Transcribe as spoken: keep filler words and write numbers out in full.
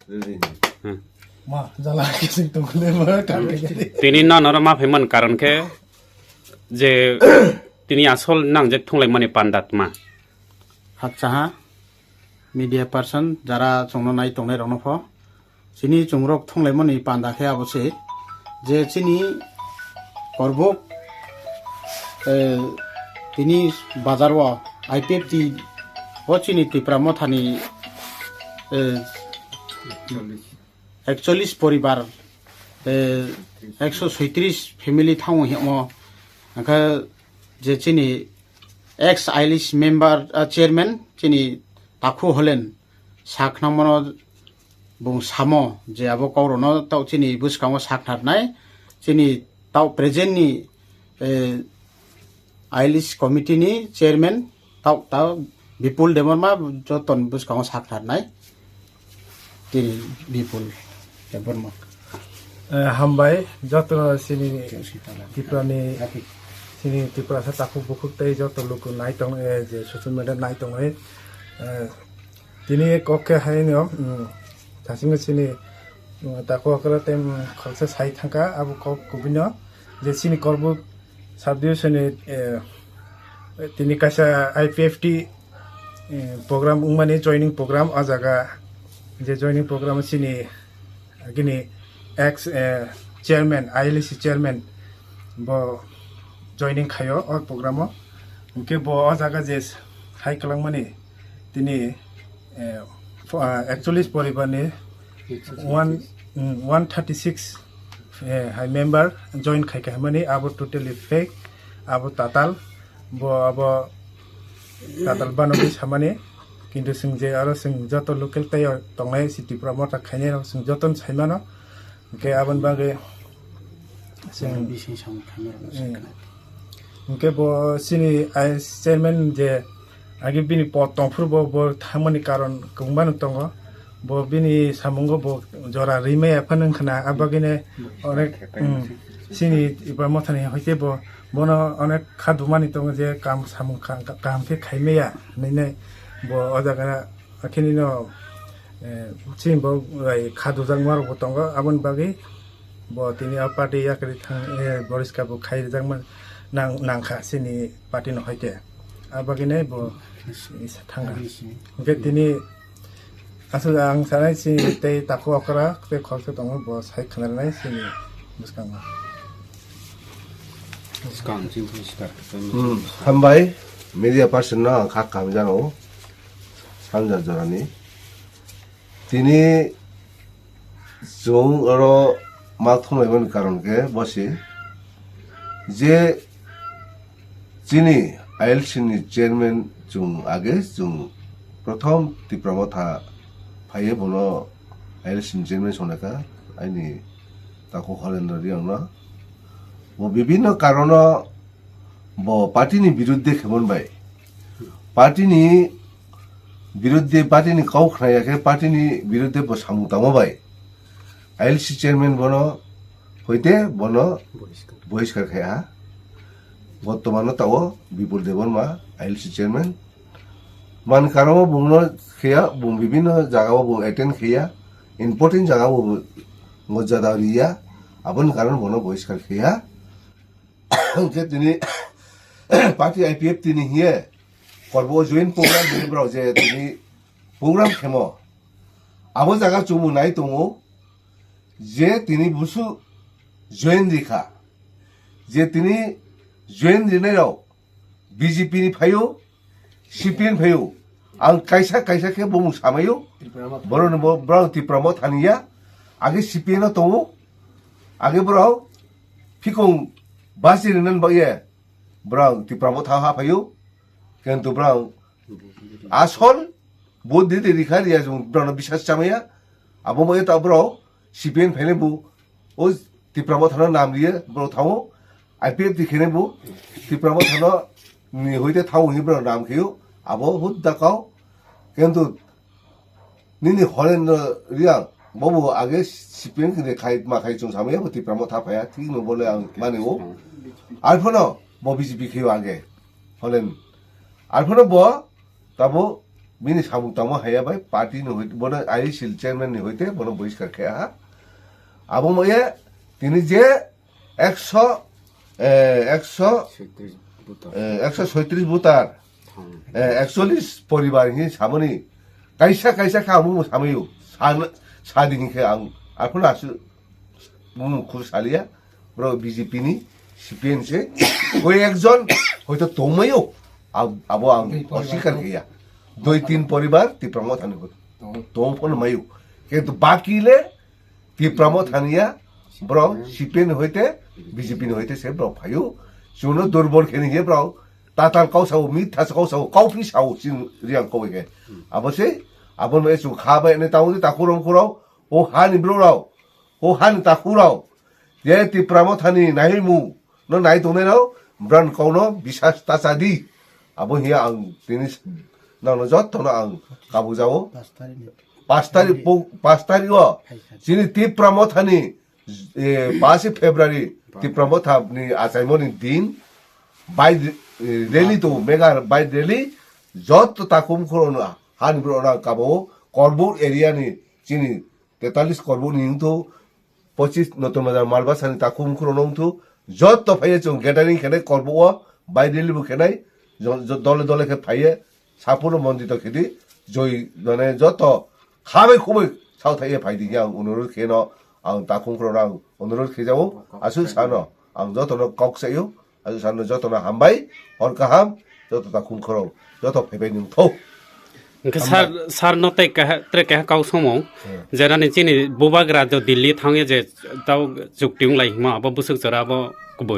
Hmm. Ma, jala kising tungkule ma, kan kaya. Tini nang noro ma phaimani karon khe je tini asol nang je thunglaimani panda tma. Hakchaha media person jara chwngno nai tongnai rokno pho. Chini chwng rok thunglaimani panda khe abo se je chini korbuk, eh, tini bazar o I P F T o chini Tipra Mothani, eh, ekchollis poribar, eh, ekso soitris family thango himo. Hwnkhe je chini ex I L C member, ah, chairman chini Takhu Holen sak nangmano bung samo je abo kok rokno tau chini bwskango sak narnai chini tau present ni, eh, I L C committee ni chairman tau tau Bipul Debbarma joto ni bwskango sak narnai chini Bipul Debbarma. Eh, hambai joto chini Tripura ni, chini Tripura sa takhuk bukhuk tei joto luku nai tong, eh, je social media nai tong, eh, tini kok khe hai no, mm, thasing chini, mm, takhuk okra tem khoroksa sai thangka abo kok kubui no je chini korbuk subdivision ni, eh, tini kaisa I P F T, eh, program wngmani joining program o jaga je joining program chini Agini ex, eh, chairman, I L C chairman bo joining khaio o program o. Hwnkhe bo o jaga je hai kwlangmani tini, eh, fo-, ah, ekchollis poribar ni one, mm, one thirty six, eh, hai member join khai kha hwnmani abo totally fake, abo tatal, bo abo tatal bano samani, kintu chwng je aro chwng joto local tei o tongnai si Tipra Motha khainai rok chwng joto no sai mano, hwnkhe aboni bagwi chwng bising samung khainai rok no sai khna. Hwnkhe bo chini I C chairman je agi bini pod tongphuru bo, bo thangmani karon kwbangma no tongo. Bo bini samungo bo jora rimaya phano wngkhana, abagine onek, mm, chini Tipra Mothani hoite bo bono onek kha dumani tongo je kam samung kha-, kaham khe khaimaya hinwi bo o jaga akhini no, eh, chini bo bai kha dujakma rok bo tongo, aboni bagwi bo tini o party yakri thang, eh, boriska bo khai rijakma nang, nangkha chini party no hoite, abagine bo thangkha. Hwnkhe tini Aswk ang sanai si tei takhuk okra tei khoroksa tongo, bo sai khwnarnai sini bwskango. Bwskang si bwskang. Hmm, hambai media person no ang kha kaham jano sanja jorani. Tini chwng oro ma thumlaimani karon khe bosi je chini I L C ni chairman chwng age chwng prothom Tipra Motha phaiye bono I L C ni chairman songnai kha aini takhuk Holendra Reang no. Bo bibhinno karono bo party ni biruddhe khemon bai. Party ni biruddhe, party ni kau khnaya khe party ni biruddhe bo samung tangma bai. I L C chairman bono hoite bono bohiskar khai ha. Bortomano tao Bipul Debbarma I L C chairman. Man karamo bungno khiya, bung bibhinno jagao bung attend khiya, important jagao bung jada riya, aboni karon bono bohiskar khiya. Hwnkhe tini party I P F T ni hiye korbo joint program hini borok je tini program khemo. Abo jaga chumui nai tongo je tini busu join rikha. Je tini join rinai rok B J P ni phaio, C P M phaio. Ang kaisa kaisa khe bumung samaio. Borok ni bo, borok Tipra Motha thani ya. Age C P M no tongo. Age borok phikung basi rinani bagwi borok Tipra Motha ha phaio. Kintu borok asol bo didi rikha riya, borok no bisas chamaya. Abo bagwi ta borok C P M phainai bo. O Tipra Motha no nam riye borok thango. I P F T khenai bo Tipra Motha no ni hoite thango hinwi borok nam khio. Abo hut da kau. Kintu nini Holendra Reang, bobo age C P M khe khai, ma khai chwng samaya bo Tipra Motha phaya, thik no bole ang mani o. Arphono bo B J P khio age. Holen. Arphono bo tabo Bini samung tangma haya bai party ni hoite, bono I C L chairman ni hoite bono bohiskar khe ha. Abo moye tini je ekso, eh, ekso, Soitris buta. Eh, ekso soitris butar, Thang. Eh, ekchollis poribar hinwi samani kaisa kaisa kha amung samayo. Sa, sa di hinkhe ang arphano asu mung khur saliya. Bro B J P ni C P M se. Koi ekjon hoito tongmayo. Ab-, abo ang Dui poribar oswikar tong-, kheya. Dui tin poribar Tipra Motha ni hoito. Tong. Tong phano mayo. Kintu baki le Tipra Motha niya, bro, C P M ni hoite, B J P ni hoite se bro phaio. Chuno durbol khe ni ye bro, tatal kau sao, mitha kau sao, kau phi sao, sin riang kau ke. Abo se, abo no esu kha bai ne tau de takhurong khurao, o ha ni bro rao, o ha ni takhurao. Ye Tipra Motha ni naimu, no nai tongnai rao, bran kau no bisas ta cha di. Abo hiya ang tini nang no jotto no ang kabu jao. Pas tarikh ni. Pas tarikh po-, pas tarikh o chini Tipra Motha ni, eh, pas February Tipra Motha ni achaimo ni din bai, eh, rally to mega bai rally jotto takhum khoro no hani bro na kabo Korbuk area ni chini tetalis Korbuk ni hingto pochis Notun Bazar Malbasani takhum khoro no wngthu. Jotto phaiye chwng gathering khenai Korbuk o bai rally bo khenai jo-, jo-, dole dole khe phaiye. Sapuno mondito khidi joi mane joto khabai khubai sao thaiye phaidi khe ang onurod kheno ang takhum khoro ang onurod khejao. Asu sano ang jotono kok sayo. Asu sano jotono hambai, hor kaham, joto takhum khoro joto phaibai nung tho. Hingke sar, sar no tei kaha, tre kaha kau somo, hmm, jerani chini bubagra jo Delhi thangye je tau chukti wng lai himo abo busuk jora abo kubui.